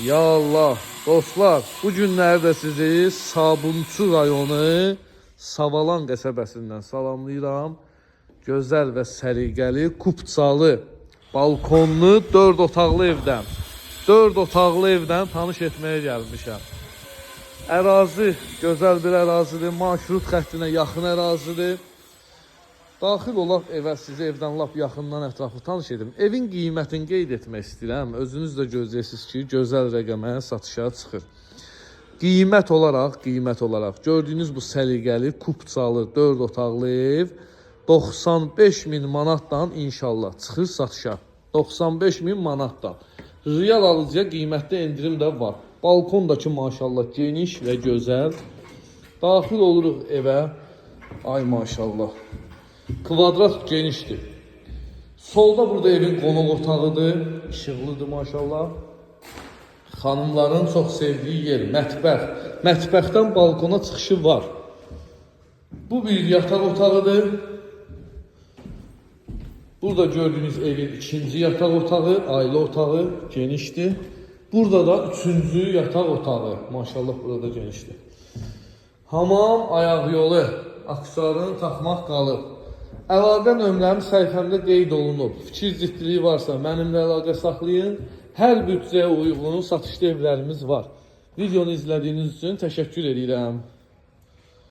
Ya Allah, dostlar, bu günləri də sizi Sabunçu rayonu Savalan qəsəbəsindən salamlayıram. Gözəl və səliqəli, kupçalı, balkonlu 4 otaqlı evdən. 4 otaqlı evdən tanış etməyə gəlmişəm. Ərazi gözəl bir ərazidir, marşrut xəttinə yaxın ərazidir. Daxil olaq evə, sizi evdən lap yaxından ətraflı tanış edim. Evin qiymətini qeyd etmək istəyirəm. Özünüz də gözləyəsiniz ki, gözəl rəqəmə satışa çıxır. Qiymət olaraq gördüyünüz bu səliqəli, kupçalı 4 otaqlı ev 95 min manatdan inşallah çıxır satışa. 95 min manatdan. Real alıcıya qiymətdə endirim də var. Balkon da ki maşallah geniş və gözəl. Daxil oluruq evə. Ay maşallah. Kvadrat genişdir. Solda burada evin qonaq otağıdır. İşıqlıdır maşallah. Xanımların çox sevdiyi yer mətbəx. Mətbəxdən balkona çıxışı var. Bu bir yataq otağıdır. Burada gördüyünüz evin ikinci yataq otağı, ailə otağı genişdir. Burada da üçüncü yataq otağı. Maşallah, burada genişdir. Hamam, ayaq yolu, aksesuarını taxmaq qalıb. Əlaqə nömrəm səhifəmdə qeyd olunub. Fikir ciddiliyi varsa mənimlə əlaqə saxlayın. Hər büdcəyə uyğun satışda evlərimiz var. Videonu izlədiyiniz üçün təşəkkür edirəm.